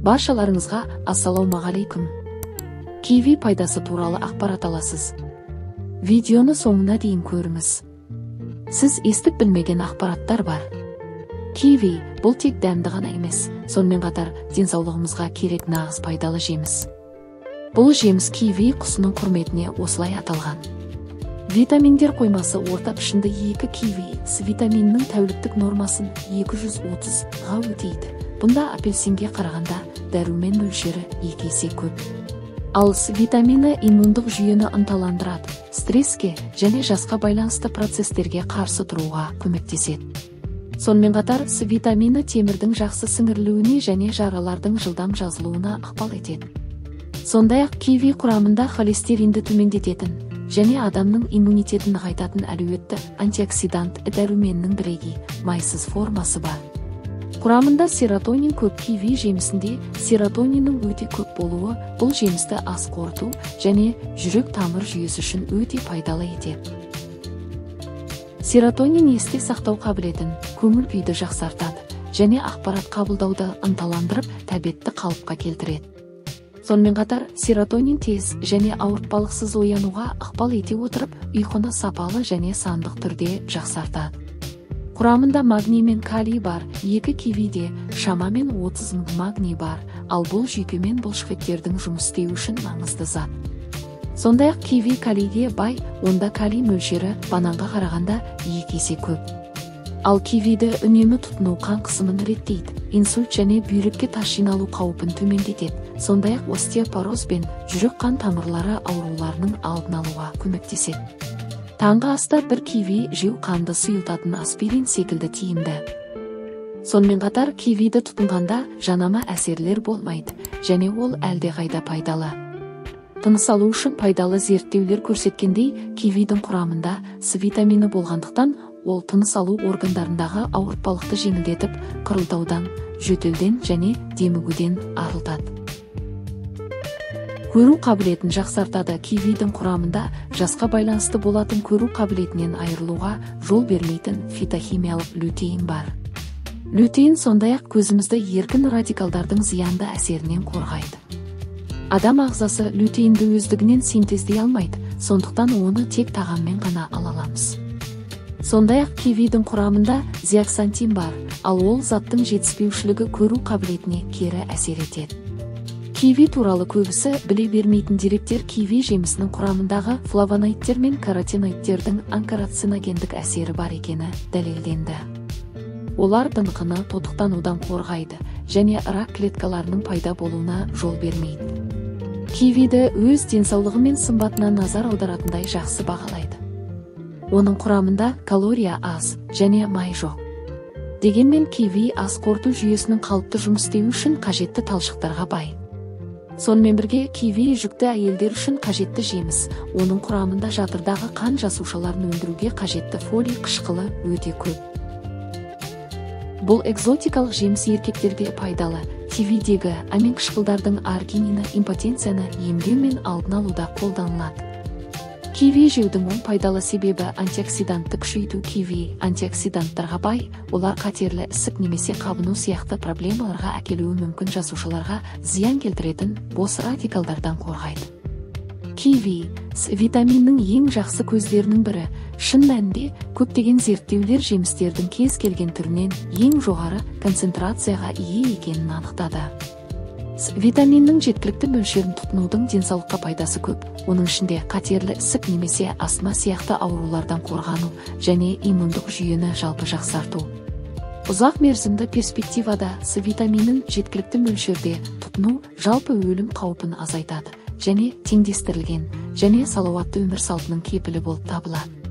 Баршаларыңызға ассалаумағалейкум. Киви пайдасы туралы ақпарат аласыз. Видеоны соңына дейін көріңіз. Сіз естіп білмеген ақпараттар бар. Киви бұл тек дәмді ғана емес, сонымен қатар денсаулығымызға керек нағыз пайдалы жеміс. Бұл жеміс киви құсының құрметіне осылай аталған. Витаминдер қоймасы орта пішінді 2 киви С витаминінің тәуліктік нормасын 230-ға өтейді. Бұнда апельсинге қарағанда дәрумен мөлшері 2 есе көп. Ал С витамині иммундық жүйені ынталандырады, стресске және жасқа байланысты процестерге қарсы тұруға көмектеседі. Сонымен қатар С витамині темірдің жақсы сіңірілуіне және жаралардың жылдам жазылуына ықпал етеді. Сондай-ақ киви құрамында холестеринді төмендететін және адамның иммунитетін нығайтатын әлеуетті антиоксидант дәруменнің бірегей майсыз формасы бар. Құрамында серотонин көп. Киви жемісінде серотониннің өте көп болуы бұл жемісті ас қорыту және жүрек тамыр жүйесі үшін өте пайдалы етеді. Серотонин есте сақтау қабілетін, көңіл күйді жақсартады және ақпарат қабылдауды ынталандырып, тәбетті қалыпқа келтіреді. Сонымен қатар серотонин тез және ауыртпалықсыз оянуға ықпал ете отырып, ұйқыны сапалы және сандық түрде жақсартады. Құрамында магний мен калий бар. 2 кивиде шамамен 30 мың магний бар, ал бұл жүйке мен бұлшықеттердің жұмыс істеуі үшін маңызды зат. Сондай-ақ киви калийге бай, онда калий мөлшері бананға қарағанда 2 есе көп. Ал кивиді үнемі тұтыну қан қысымын реттейді, инсульт және бүйрекке тас жиналу қаупін төмендетеді, сондай-ақ остеопороз бен жүрек-қан тамырлары ауруларының алдын алуға көмектеседі. Таңғы аста бір киви жеу қанды сұйылтатын аспирин секілді тиімді. Сонымен қатар кивиді тұтынғанда жанама әсерлер болмайды және ол әлдеқайда пайдалы. Тыныс алу үшін пайдалы зерттеулер көрсеткендей, кивидің құрамында С витамині болғандықтан, ол тыныс алу органдарындағы ауыртпалықты жеңілдетіп, қырылдаудан, жөтелден және демігуден арылтады. Көру қабілетін жақсартады. Кивидің құрамында жасқа байланысты болатын көру қабілетінен айырылуға жол бермейтін фитохимиялық лютеин бар. Лютеин сондай-ақ көзімізді еркін радикалдардың зиянды әсерінен қорғайды. Адам ағзасы лютеинді өздігінен синтездей алмайды, сондықтан оны тек тағаммен ғана ала аламыз. Сондай-ақ кивидің құрамында зеаксантин бар, ал ол заттың жетіспеушілігі көру қабілетіне кері әсер етеді. Киви туралы көбісі біле бермейтін деректер киви жемісінің құрамындағы флавоноидтер мен каротиноидтердің анкарциногендік әсері бар екені дәлелденді. Олар дынқыны тотықтанудан қорғайды және рак клеткаларының пайда болуына жол бермейді. Кивиді өз денсаулығы мен сымбатына назар аударатындай жақсы бағалайды. Оның құрамында калория аз және май жоқ. Дегенмен киви ас қорыту жүйесінің қалыпты жұмыс істеуі үшін қажетті талшықтарға бай. Сонымен бірге киви жүкті әйелдер үшін қажетті жеміс. Оның құрамында жатырдағы қан жасушаларын өндіруге қажетті фолий қышқылы өте көп. Бұл экзотикалық жеміс еркектерге пайдалы. Кивидегі амин қышқылдардың аргинині импотенцияны емдеу мен алдын алуда қолданылады. Киви жеудің оң пайдалы себебі антиоксидантты күшейту. Киви антиоксиданттарға бай, олар қатерлі ісік немесе қабыну сияқты проблемаларға әкелуі мүмкін жасушаларға зиян келтіретін бос радикалдардан қорғайды. Киви С витаминінің ең жақсы көздерінің бірі. Шын мәнінде көптеген зерттеулер жемістердің кез келген түрінен ең жоғары концентрацияға ие екенін анықтады. С витаминінің жеткілікті мөлшерін тұтынудың денсаулыққа пайдасы көп. Оның ішінде қатерлі ісік немесе астма сияқты аурулардан қорғану және иммундық жүйені жалпы жақсарту. Ұзақ мерзімді перспективада С витаминін жеткілікті мөлшерде тұтыну жалпы өлім қаупін азайтады және теңдестірілген және салауатты өмір салтының кепілі болып табылады.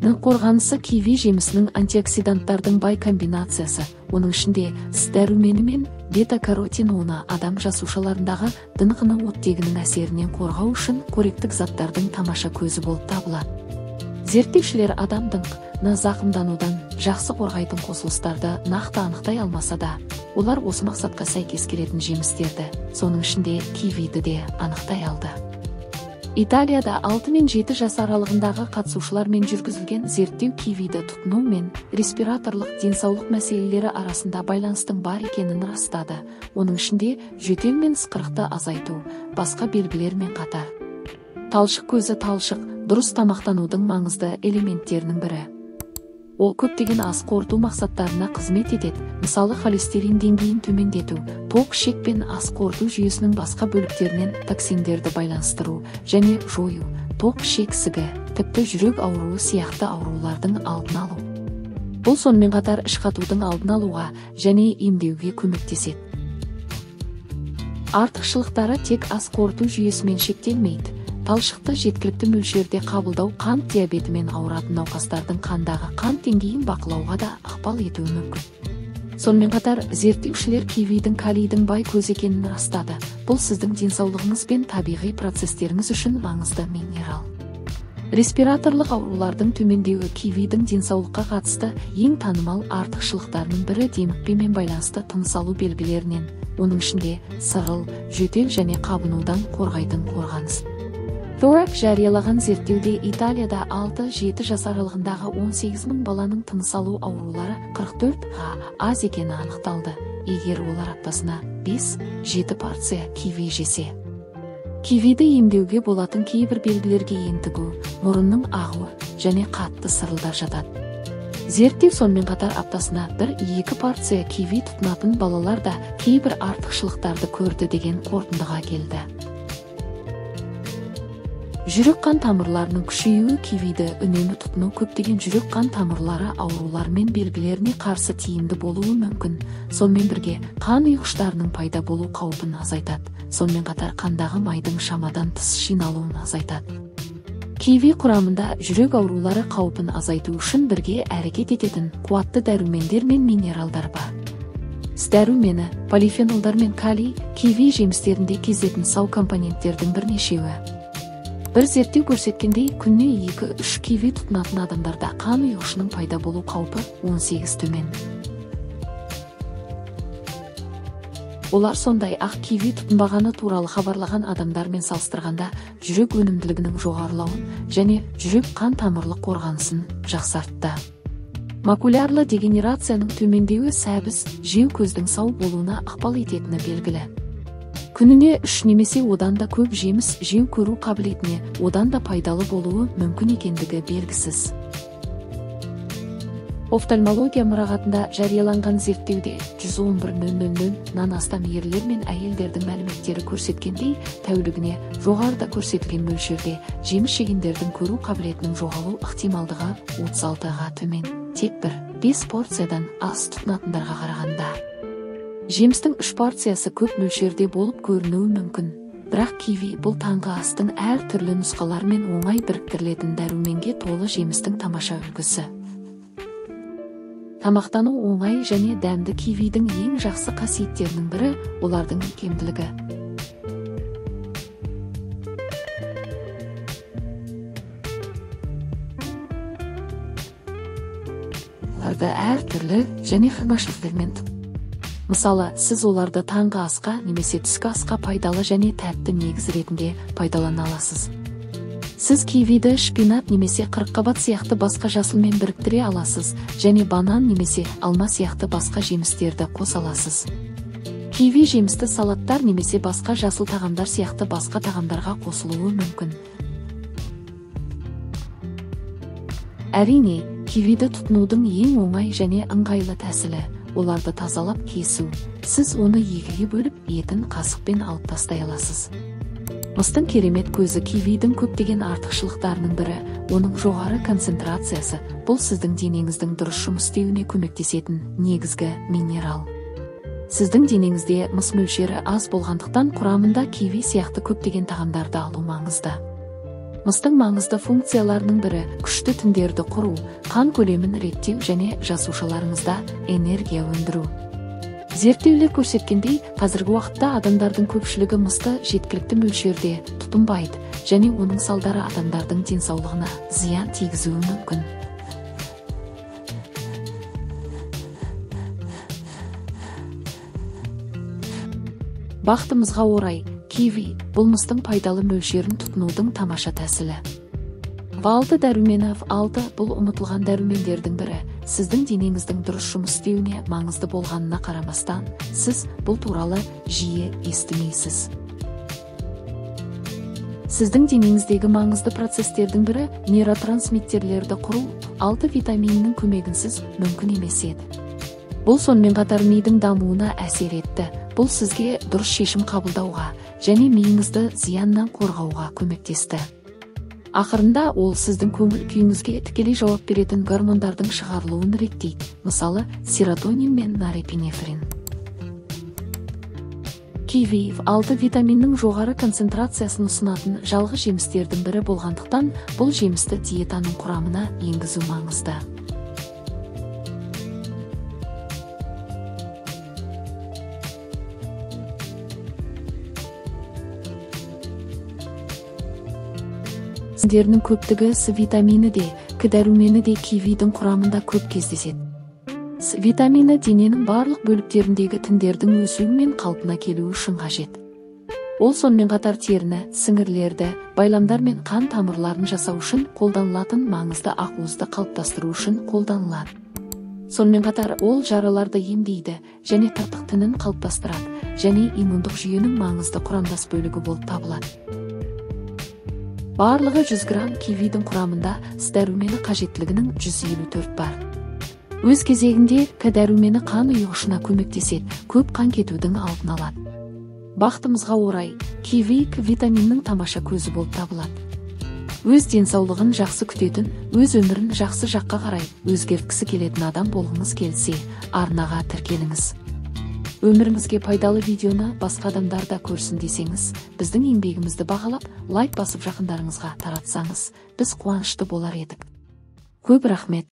Қорғанысы киви жемісінің антиоксиданттардың бай комбинациясы, оның ішінде С дәрумені мен бета-каротин оны адам жасушаларындағы дынқыны оттегінің әсерінен қорғау үшін қоректік заттардың тамаша көзі болып табылады. Зерттеушілер адам дынқыны зақымданудан жақсы қорғайтын қосылыстарды нақты анықтай алмаса да, олар осы мақсатқа сәйкес келетін жемістерді, соның ішінде кивиді де анықтай алды. Италияда 6 мен 7 жас аралығындағы қатысушылармен жүргізілген зерттеу кивиді тұтыну мен респираторлық денсаулық мәселелері арасында байланыстың бар екенін растады. Оның ішінде жөтел мен ысқырықты азайту, басқа белгілермен қатар. Талшық көзі талшық, дұрыс тамақтанудың маңызды элементтерінің бірі. Ол көптеген ас қорыту мақсаттарына қызмет етеді, мысалы холестерин деңгейін төмендету, тоқ ішек пен ас қорыту жүйесінің басқа бөліктерінен токсиндерді байланыстыру және жою, тоқ ішек ісігі, тіпті жүрек ауруы сияқты аурулардың алдын алу. Бұл сонымен қатар іш қатудың алдын алуға және емдеуге көмектеседі. Артықшылықтары тек ас қорыту жүйесімен шектелмейді. Талшықты жеткілікті мөлшерде қабылдау қант диабетімен ауыратын науқастардың қандағы қант деңгейін бақылауға да ықпал етуі мүмкін. Сонымен қатар, зерттеушілер кивидің калийдің бай көзі екенін растады. Бұл сіздің денсаулығыңыз пен табиғи процестеріңіз үшін маңызды минерал. Респираторлық аурулардың төмендеуі кивидің денсаулыққа қатысты ең танымал артықшылықтарының бірі демікпемен байланысты тыныс алу белгілерінен, оның ішінде сырыл, жөтел және қабынудан қорғайтын қорғаныс. Thorac жариялаған зерттеуде Италияда 6-7 жас аралығындағы 18 мың баланың тыныс алу аурулары 44-ға аз екені анықталды, егер олар аптасына 5-7 порция киви жесе. Кивиді емдеуге болатын кейбір белгілерге ентігу, мұрынның ағуы және қатты сырылдар жатады. Зерттеу сонымен қатар аптасына 1-2 порция киви тұтынатын балалар да кейбір артықшылықтарды көрді деген қорытындыға келді. Жүрек-қан тамырларының күшеюі кивиді үнемі тұтыну көптеген жүрек-қан тамырлары ауруларымен белгілеріне қарсы тиімді болуы мүмкін. Сонымен бірге қан ұйғыштарының пайда болу қаупін азайтады. Сонымен қатар қандағы майдың шамадан тыс жиналуын азайтады. Киви құрамында жүрек аурулары қаупін азайту үшін бірге әрекет ететін қуатты дәрумендер мен минералдар бар. С дәрумені, полифенолдар мен калий киви жемістерінде кездесетін сау компоненттердің бірнешеуі. Бір зерттеу көрсеткендей, күніне 2-3 киви тұтынатын адамдарда қан ұйғышының пайда болу қаупі 18 төмен. Олар сондай ақ киви тұтынбағаны туралы хабарлаған адамдармен салыстырғанда жүрек өнімділігінің жоғарылауын және жүрек-қан тамырлық қорғанысын жақсартты. Макулярлы дегенерацияның төмендеуі сәбіз жеу көздің сау болуына ықпал ететіні белгілі. Күніне 3 немесе одан да көп жеміс жеу көру қабілетіне одан да пайдалы болуы мүмкін екендігі белгісіз. Офтальмология мұрағатында жарияланған зерттеуде 111.000-нан астам ерлер мен әйелдердің мәліметтері көрсеткендей, тәулігіне жоғарыда көрсетілген мөлшерде жеміс жегендердің көру қабілетінің жоғалу ықтималдығы 36-ға төмен, тек 1-5 порциядан аз тұтынатындарға қарағанда. Жемістің 3 порциясы көп мөлшерде болып көрінуі мүмкін, бірақ киви бұл таңғы астың әр түрлі нұсқаларымен оңай біріктірілетін дәруменге толы жемістің тамаша үлгісі. Тамақтану оңай және дәмді кивидің ең жақсы қасиеттерінің бірі олардың икемділігі. Оларды әр түрлі және химашылықтермен. Мысалы, сіз оларды таңғы асқа немесе түскі асқа пайдалы және тәтті негіз ретінде пайдалана аласыз. Сіз кивиді шпинат немесе қырыққабат сияқты басқа жасылмен біріктіре аласыз және банан немесе алма сияқты басқа жемістерді қоса аласыз. Киви жемісті салаттар немесе басқа жасыл тағамдар сияқты басқа тағамдарға қосылуы мүмкін. Әрине, кивиді тұтынудың ең оңай және ыңғайлы тәсілі оларды тазалап кесу. Сіз оны екіге бөліп, етін қасықпен алып тастай аласыз. Мыстың керемет көзі кивидің көптеген артықшылықтарының бірі, оның жоғары концентрациясы, бұл сіздің денеңіздің дұрыс жұмыс істеуіне көмектесетін негізгі минерал. Сіздің денеңізде мыс мөлшері аз болғандықтан құрамында киви сияқты көптеген тағамдарды алу маңызды. Мыстың маңызды функцияларының бірі күшті тіндерді құру, қан көлемін реттеу және жасушаларыңызда энергия өндіру. Зерттеулер көрсеткендей, қазіргі уақытта адамдардың көпшілігі мысты жеткілікті мөлшерде тұтынбайды және оның салдары адамдардың денсаулығына зиян тигізуі мүмкін. Бақытымызға орай, Киви бұл мыстың пайдалы мөлшерін тұтынудың тамаша тәсілі. В6 дәрумені. В6 бұл ұмытылған дәрумендердің бірі. Сіздің денеңіздің дұрыс жұмыс істеуіне маңызды болғанына қарамастан, сіз бұл туралы жиі естімейсіз. Сіздің денеңіздегі маңызды процестердің бірі нейротрансмиттерлерді құру 6 витаминінің көмегінсіз мүмкін емес еді. Бұл сонымен қатар мидың дамуына әсер етті. Бұл сізге дұрыс шешім қабылдауға және миыңызды зияннан қорғауға көмектесті. Ақырында ол сіздің көңіл күйіңізге тікелей жауап беретін гормондардың шығарылуын реттейді, мысалы, серотонин мен норепинефрин. Киви 6 витаминнің жоғары концентрациясын ұсынатын жалғыз жемістердің бірі болғандықтан, бұл жемісті диетаның құрамына енгізу маңызды. Сіңдерінің көптігі С витамині де, К дәрумені де кивидің құрамында көп кездеседі. С витамині дененің барлық бөліктеріндегі тіндердің өсуі мен қалпына келуі үшін қажет. Ол сонымен қатар теріні, сіңірлерді, байламдар мен қан тамырларын жасау үшін қолданылатын маңызды ақуызды қалыптастыру үшін қолданылады. Сонымен қатар ол жараларды емдейді және тыртық тінін қалыптастырады және иммундық жүйенің маңызды құрамдас бөлігі болып табылады. Барлығы 100 грамм кивидің құрамында С дәрумені қажеттілігінің 154 бар. Өз кезегінде К дәрумені қан ұйығышына көмектеседі, көп қан кетудің алдын алады. Бақытымызға орай, киви К витаминінің тамаша көзі болып табылады. Өз денсаулығын жақсы күтетін, өз өмірін жақсы жаққа қарай өзгерткісі келетін адам болғыңыз келсе, арнаға тіркеліңіз. Өміріңізге пайдалы видеоны басқа адамдар да көрсін десеңіз, біздің еңбегімізді бағалап, лайк басып жақындарыңызға таратсаңыз, біз қуанышты болар едік. Көп рахмет.